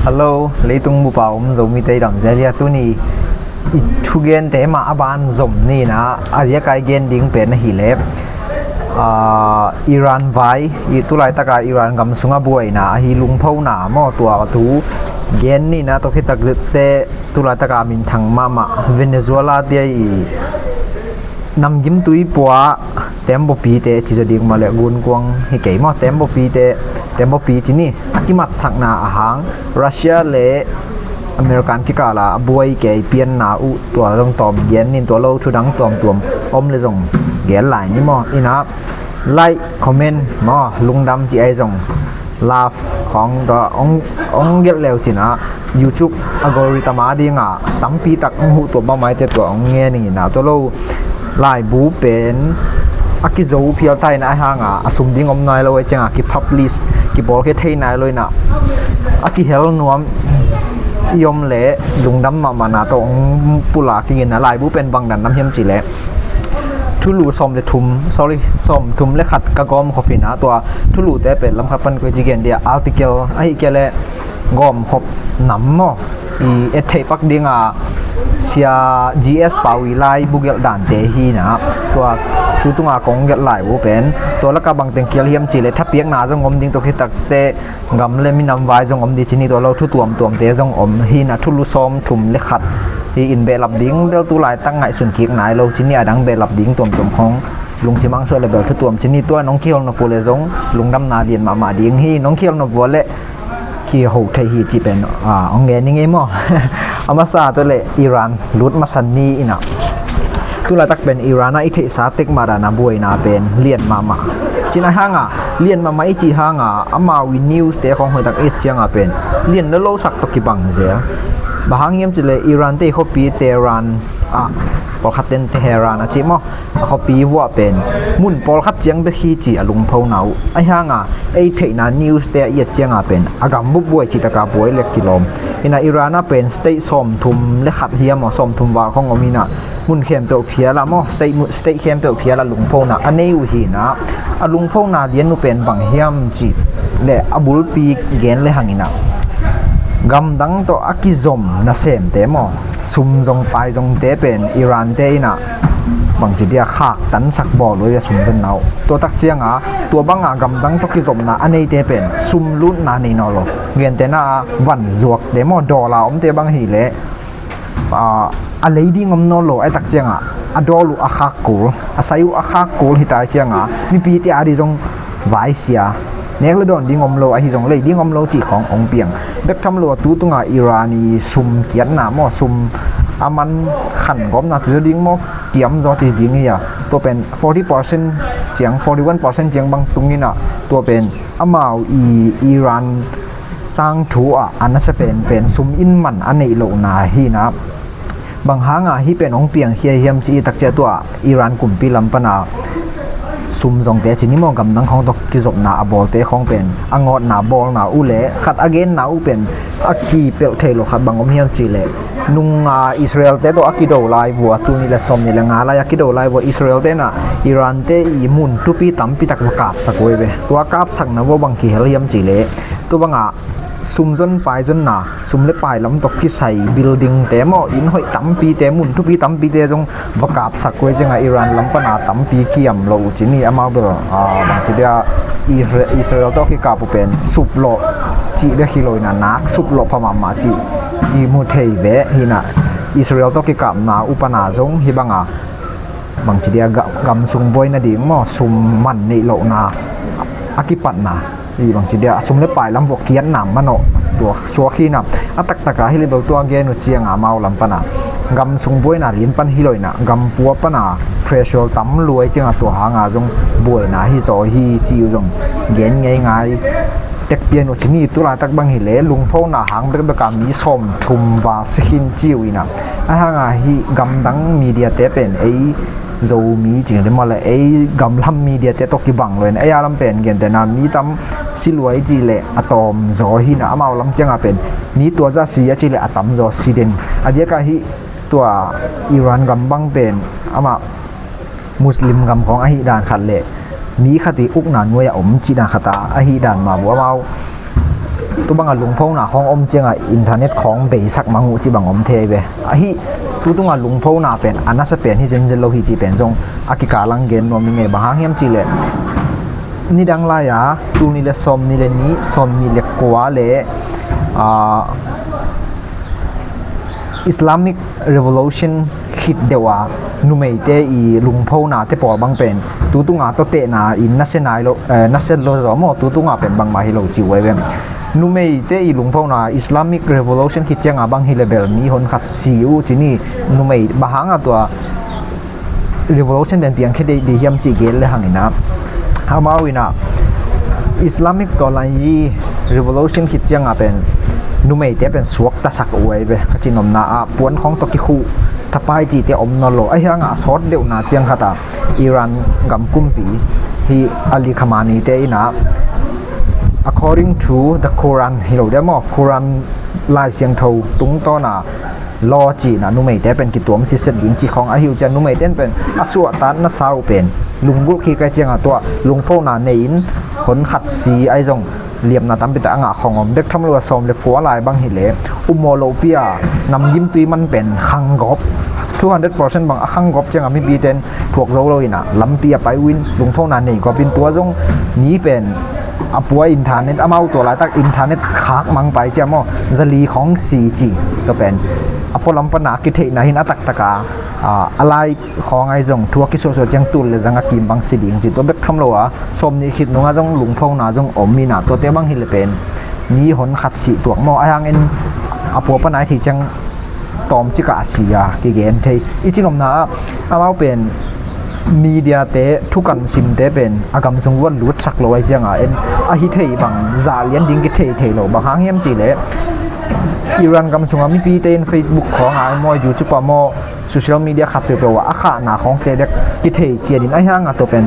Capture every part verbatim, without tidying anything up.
Hello, leitung bup a om Zomite i dam zel hia? Tuni i thugente mah a ban zom ni in ah, a diak a i gen ding pen ahih leh, ah, Iran vai, i tulaitak a Iran gam sung a buaina ahi lungphona maw, tua thu gen ni in ah, tua khit tak teh tulaitak a minthang mahmah Venezuela te i namgimtui pua, tembaw pite ci zaw ding mah leh gunkuang hi kei maw, tembaw pite, tembaw pi ci ni, a kimatsakna a hang Russia le American kikal a a buai kei pianna uh, tua zong tawm gen ni in, tua lo thu dang tuamtuam om leh zong gen lai ni maw. In ah like, comment maw, lungdam ci, ahi zong love khawng tua hong, hong gelh le uh cin ah YouTube algorithm a ding a tampi tak hong huh tuam mahmah hi, tua hong ngen ning in ah. Tua lo laibu pen a kizo phial ta in ah, ahi hang a a sum ding om nai lo, ahi ciang a kipublish, kibawlkhia thei nai lo in ah, a kihel nuam i om leh lungdam mahmahna tawh hong pulak ing in ah. Laibu pen bang dan nam hiam cih leh thulu sawm le thum, sorry, sawm thum le khat ka gawm khop hi in ah, tua thulute pen lam khat pan koi ci gen dia, article ahih kei leh gawm khop nam maw, i et theih pak ding a Sia G S Pau i laibu gelh dante hi in ah, tua tu tung a kong gelh laibu pen tua lak a bang teng khial hiam cih leh thapiakna zong om ding, tua khit tak teh gam le minam vai zong om ding ci ni, tua lo thu tuamtuamte zong om hi in ah, thulu sawm thum le khat hi in, behlap ding bel tulaitak ngaihsun kik nai lo ci ni, a dang behlap ding tuamtuam khawng lungsim hong suah leh bel thu tuam ci ni. Tua in hong kihel nop uh leh zong lungdamna lian mahmah ding hi, hong kihel nop uh leh kiho thei hi cih pen, ah, hong ngen ning ei maw. A masa tua leh Iran lut masa ni in ah, tulaitak pen Iran a i theihsa tek mah dan a buaina pen lian mahmah ci in ah, ahi hang a lian mahmah i cih hang a, amau i news te khawng hoihtak i et ciang a pen lian lolo sak tawh kibang zel. Bang hang hiam cih leh Iran te i khuapi Tehran, ah, pawlkhat ten Teheran a ci maw, a khuapi vuah pen mun pawlkhat ciang bek hi ci a lungphona uh, ahi hang a ei theihna news te a i et ciang a pen a gam bup buai cih tak a buai leh kilawm. In ah Iran a pen state sawm thum le khat hiam maw, sawm thum val khawng om in ah, mun khempeuh phial ah maw, state, state khempeuh phial ah lungphona a nei uh hi in ah, a lungphona lian uh pen bang hiam cih leh a bulpi gen le hang in ah, gamdang tawh a kizom nasemte maw, sum zong pai zongte pen Iran te in ah bangci dia khaktansak bawl uh hi a, sum zonna uh. Tua tak ciang a tua bang a gamdang tawh kizopna a neite pen sum lutna nei nawn lo. Gentehna a van zuakte maw, dollar omte bang hi leh, ah, a lei ding om nawn lo, ahi tak ciang a a dawl uh a khak kul, a sai uh a khak kul hi ta ciang a mipite a ding zong vaisia, nek le dawn ding om lo, ahi zong lei ding om lo cih khawng hong piang. Bek tham lo a tu tung a Iran i sum kiatna maw, sum a man khan gawpna ci zaw ding maw, kiam zaw ci ding hi a, tua pen forty percent ciang, forty one percent ciang bang tung in ah, tua pen amau i Iran tangthu ah a nasia penpen sum in man a neih lohna hi in ah, bang hang a hih pen hong piangkhia hiam cih tak ciang, tua Iran kumpi lam pan a sum zongte ci ni maw, gamdang khawng tawh kizopna a bawlte khawng pen a ngawtna bawlna uh leh khat a genna uh pen a kipelh thei lo khat bang om hiam cih leh, nung a Israel te tawh a kido lai vua, tul nih le sawm nih le nga lai a kido lai vua Israel te in ah Iran te i mun thupi tampi tak va kapsak uh hi ve. Tua kapsakna vua bang kihel hiam cih leh, tua bang a sum zon pai zonna, sum le pai lam tawh kisai building te maw, inn hoih tampite, mun thupi tampite zong va kapsak uh hi ciang a Iran lam pan a tampi kiam lo uh ci ni. Amau bel, ah, bangci dia Isra-, Israel tawh kikap uh pen sup lawh cih bek hi lo in ah, nak sup lawh pha mahmah cih kimu thei ve hi in ah, Israel tawh kikapna uh pan a zong hih bang a bangci dia ga-, gam sung buai nading maw, sum man neih lohna a kipatna, i bangci dia a sum le pai lam vua kiatna manawh tua suak hi in ah, a taktak a hi leh bel tua gen uh ciang a amau lam pan a gam sung buaina lian pan hi lo in ah, gam pua pan a pressure tam lua hi ciang a tua hang a zong buaina hi zaw hi ci uh zong gen ngeingai tek pian uh ci ni. Tulaitak bang hi leh lungphona hang bekbek a mi sawm thum val si khin ci uh in ah, ahi hang a hih gamdang media te pen ei Zomi ci ni maw leh, ei gamlam media te tawh kibang lo in ah, ei a lam pen gentehna mi tam si lua hi cih leh a tawm zaw hi in ah, amau lam ciang a pen mi tua zah si a cih leh a tam zaw si den. A diak a hih tua Iran gam bang pen amah Muslim gam khawng ahih dan khat leh mi khat i ukna nuai a om cih dan khat a ahih dan mah bua amau Tu banga lungphona khawng om cianga internet khawng beisak mang uh ci bang om thei ve. Ahi, tu tunga lungphona pen a nasa pen hi zenzen lo hi ci pen zong a kikalang gen nuam i ngei. Bang hang hiam ci leh, nidang lai-a tul ni le sawm ni le ni, sawm ni le kua le, ah, Islamic Revolution khit deuh a numeite i lungphona te pawl bang pen tu tunga tawtehna in nasia nai lo, eh, nasia lo zaw maw, tu tunga pen bangmah hi lo ci uh ai ve. Numeite i lungphona Islamic Revolution khit cianga bang hi le bel mi hon khat si uh ci ni. Numei bang hanga tua revolution pen piang khe dei, dei hiam cih gen le hangin ah, amau in ah Islamic tua lai hi revolution khit cianga pen numeite pen suaktasak uh ai ve. Ka cihnopna ah puan khawng tawh kikhuh thapai cihte om nawn lo. Ahi hanga a sawt deuhna ciang khat ah Iran gam kumpi hi Ali Khamenei te in ah, according to the Quran hi lo deuh maw, Quran Lai Siangtho tungtawna law cihna numeite pen kituam siset ding cih khawng ahi uh cian numeite pen a suahtakna sau pen lunggulh kik ai cianga tua lungphona nei-in hon khat si ai zong liamna tampi tak a ngah khawng om. Bek tham lo a sawm le kua lai bang hi le umaw lohpi a namgim tui man pen khang gawp, two hundred percent bang a khang gawp cianga mipite in thuak zo lo in ah lampi a pai uh in lungphona nei gawp in tua zong ni pen a pua internet, amau tua laitak internet khak mang pai cia maw, zali khawng si ci. Tua pen a pualam pana a kitheihna hin a taktak a, a, a lai khawng ai zong thu a kisuahsuah ciang tul le zang a kim bang si ding ci. Tua bek tham lo a sawm nih khit nunga zong lungphona zong om in ah tuate bang hi le pen ni hon khat si tuak maw, ahi hangin a pua pana i thei ciang tawmcik ah a si a kigen thei. I cihnopna ah amau pen media te, thukan simte pen a gam sung vuat lutsak lo ai cianga en, a hi thei bang zah lian ding kithei thei lo. Bang hang hiam ci le Iran gam sunga mipite in Facebook khawng ah maw, YouTube ah maw, social media khat peuhpeuh ah a khahna khawngte dek kithei cianin ahi hanga tua pen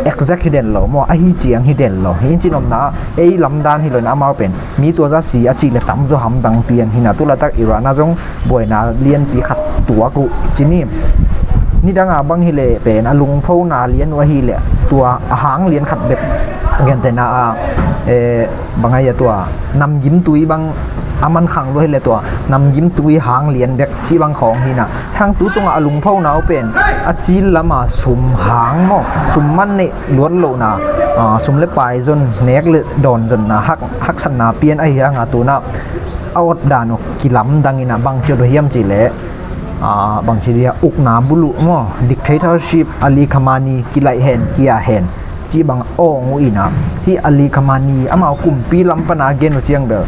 exact hi den lo maw, ahi ciang hi den lo. Hi in cihnopna ah ei lamdan hi lo in amau pen mi tua za si a cih le tamzaw hamdang pian hi in ah tu laitak Iran ah zong buaina lianpi khat tuak uh ci ni. Nidanga bang hi le pen a lungphona lian uh ahi le tua a hang lian khat bek gentehna ah, eh, bang ai a tua namgim tui bang a man khang lua hi le tua namgim tui hang lian bek cih bang khawng hi in ah hang tu tunga a lungphona uh pen a cil lama sum hang maw, sum man neih luat lohna, ah, sum le pai zon, nek le dawn zonna hak, haksatna pian ahi hanga tuna a awt dan uh kilamdang in ah bang ci awt uh hiam ci le, ah, bang ci dia ukna buluh maw, dictatorship, Ali Khamenei kilaih hen, kia hen cih bang awng uh in ah hi Ali Khamenei amau kumpi lam pana gen uh ciang bel,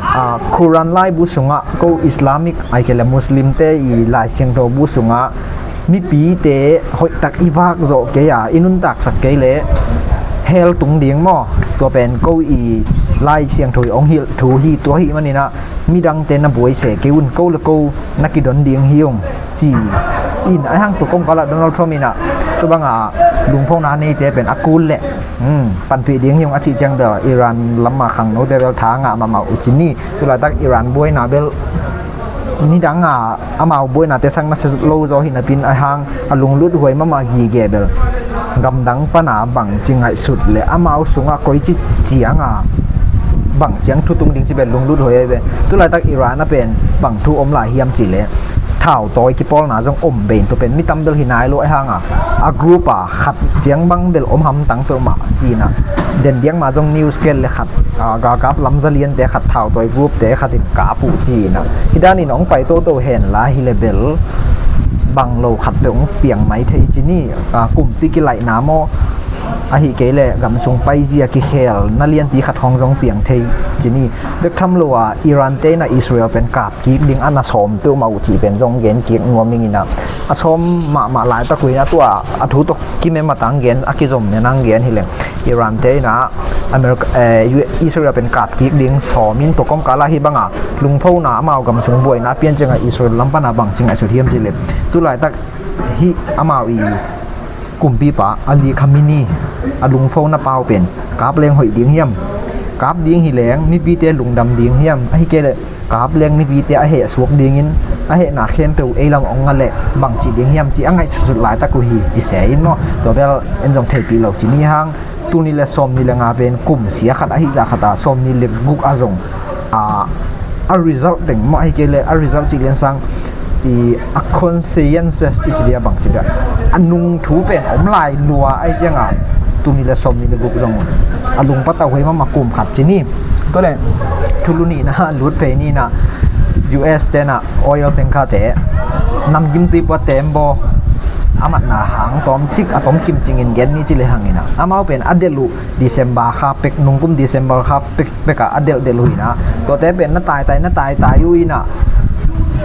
ah, Quran laibu sungah ko Islamic ai kei le Muslim te i Lai Siangtho bu sungah mipite hoihtak i vak zawh kei a i nuntaksak kei le hell tung ding maw, tua pen ko i Lai Siangtho i ong hilh thu hi, tua hi manin ah midangte na buai se kei un, ko le ko na kidon ding hi ung ci in ahi hang tu kongkal ah Donald Trump in ah tu banga lungphona neite pen a kul le, hmm, panpih ding hi ung a cih ciang bel Iran lama khangnote bel tha ngah mahmah uh ci ni. Tu laitak Iran buaina bel nidanga amau buainate sang nasia lo zaw hi napin ahi hang a lunglut huai mahmah gige bel gamdang pana bangci ngaihsut le amau sungah koici cianga bang ciang thu tung ding ci bel lunglut huai ai ve. Tu laitak Iran a pen bang thu om lai hiam ci le thau tawi kipawlna zong om bein tua pen mi tam bel hi nai lo ahi hanga a group a khat ciang bang bel om hamtang peuhmah ci in ah den diak ma zong news kel le khat, ah, galkap lamza liante khat thau tawi group te khat in kap uh ci in ah hi danin ong pai toto hen la hi le bel bang lo khat peuh ong piang mai thei ci ni. Ah, kumpi kilaihna maw, ahi kei le gam sung paizia kikhel na lianpi khat hong zong piang thei ci ni. Bek tham lo a Iran te in ah Israel pen kap kik ding a na sawm peuhmah uh cih pen zong gen kik nuam ing in ah a sawm mahmah laitak uh in ah tua a thu tawh kimem a tang gen a kizom ne nang gen hi leng Iran te in ah America, eh, U-, Israel pen kap kik ding sawm in tua kawmkal ah hi banga lungphona amau gam sung buaina pian cianga Israel lam pana bangci ngaihsut hiam ci le tu laitak hi amau i kumpipa Ali Khamenei a lungphona pau pen kap leng hoih ding hiam? Kap ding hi leng mipite lungdam ding hiam? Ahi kei le kap leng mipite a heh suak dingin a hehna khempeuh ei lam ong nga le bangci ding hiam ci a ngaihsutsut laitak uh hi ci se in maw. Tua bel en zong theipih lo ci ni hang Tul nih le sawm nih le nga pen kum sia khat ahi zah khat a, sawm nih le guk a zong a, a result teng maw, ahi kei le a result cih lian sang i a consequences i ci dia bang ci dia, a nung thu pen om lai lua ahi cianga, tul nih le sawm nih le guk zong a lungpatauh huai mahmah kum khat ci ni. Tua le thulu nihna lut phei nina, U S tena oil tanker te namgim tui pua tembaw a matna hang tawmcik a tawmkim cingin gen ni ci le hangina, amau pen a delh uh December kha pek, nungkum December kha pek pek a a delhdelh uh ina, tuate pen na taitai na taitai uh ina,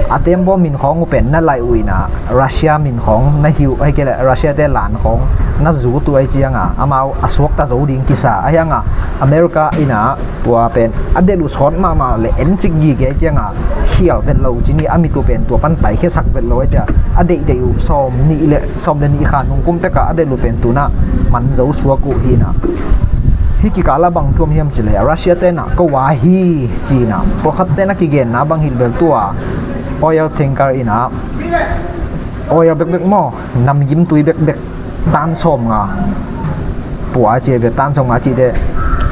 a tembaw min khawng uh pen na laih uh ina, Russia min khawng na hi uh ahi kei le Russia te lan khawng na zut uh ahi cianga, amau a suakta zo ding kisa ahi hanga, America ina tua pen a delh uh sawt mahmah le encik gige ahi cianga, khial vet lo uh ci ni, a mit uh pen tua pan paikhiasak vet lo ahi cia, a deihdeih uh sawm nih le sawm le nih kha nungkum peka a delh uh pen tuna man zo suak uh hina. Hi kikala bang thu om hiam ci le Russia tena ko wa hi cina, pawlkhat tena kigenna bang hilh bel tua oil tanker ina oil bekbek maw, namgim tui bekbek tan sawm nga pua ci, bia tan sawm nga ci te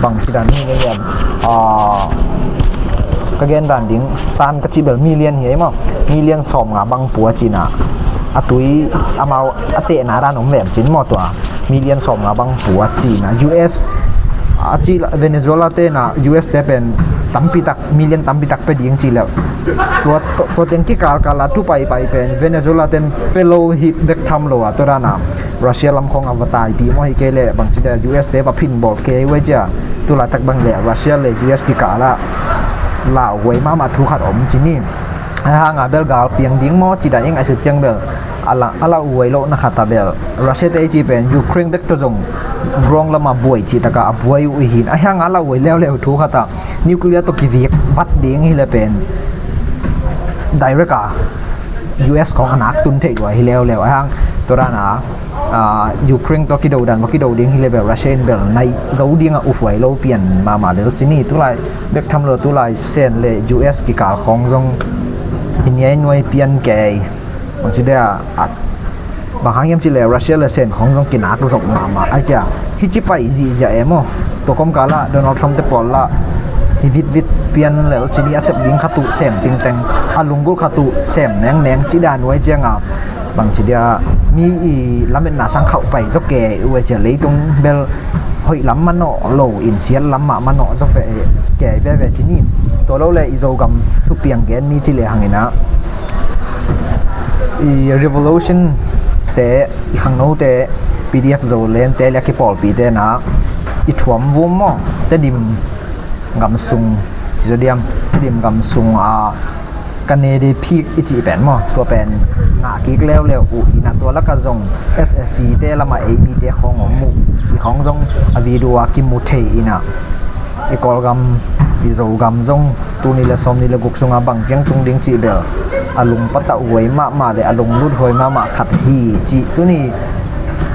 bang ci dan hi ne hiam? Ka gen dan ding, tan ka ci bel million hi ai maw, million sawm nga bang pua cina, a tui amau a tehna dan om vem cin maw, tua million sawm nga bang pua cina, U S a ci la, Venezuela tena U S te pen tampi tak, million tampi tak pe ding ci le, tua, tua teng kikalkala tu paipai pen Venezuela ten pe lo hi bek tham lo a, tua dana Russia lam khawng a va taipi maw, hi kei le bang ci dia U S te va phin bawl kei uh ahi cia, tu laitak bang le Russia le U S kikala lauhuai mahmah thu khat om ci ni. Ahi hanga bel gal piang ding maw ci dan i ngaihsut ciang bel a la, a lauhuai lohna khat a bel Russia te i ci pen Ukraine bek tawh zong grong lama buai ci taka a buai uh ihin, ahi hanga a lauhuai leuleu thu khat a nuclear tawh kivik vat ding hi le pen direct a U S khawng a nak tun theih lua hi leuleu, ahi hang tua dana Ukraine tawh kido dan va kido ding hi le bel Russia in bel naih zo dinga uhuai lo pian mahmah lel ci ni. Tulai bek tham lo tulai Sen le U S kikal khawng zong hi niai nuai pian kei. Bang ci dia, bang hang hiam ci le Russia le Sen khawng zong kinak zok mahmah ahi cia, hi ci pai zihziah e maw. Tua kawmkala Donald Trump te pawl la hi vitvit pian lel ci ni, a sep ding khat uh sem tingteng, a lunggulh khat uh sem nengneng ci dan uh ahi cianga, bang ci dia mi i lametna sang khauh pai zaw kei uh ahi cia, leitung bel hoih lam manawh lo in siat lam mah manawh zaw ve kei veve ci ni. Tua lo le i Zogam thupiang gen ni ci le hangina, i revolution te, i khangnote, P D F Zoland te le a kipawlpi tena i thuam vum maw, Tedim gam sung ci zaw diam, Tedim gam sung a Kanede Peak i cih pen maw, tua pen ngah kik leuleu uh ina, tua laka zong S S C te lama eimite khawng om uh ci khawng zong a video a kimu thei ina, i Kawlgam, i Zogam zong tul nih le sawm nih le guk sunga bang piang tung ding cih bel a lungpatauh huai mahmah le a lunglut huai mahmah khat hi cih tuni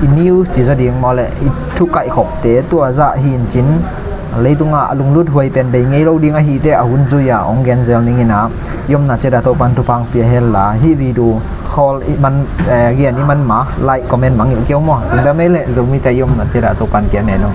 i news ci zaw ding maw le i thukaihkhopte tua zah hi in cin, leitunga a lunglut huai pen bei ngei lo ding ahite a hun zui-a hong gen zel ning ina, i omna ciat a Topan thupha pia hen la, hih video khawl i man, eh, gen i man ma like comment mangngilh kei uh maw, tung dam ei le Zomite i omna ciat a Topan kia men uh.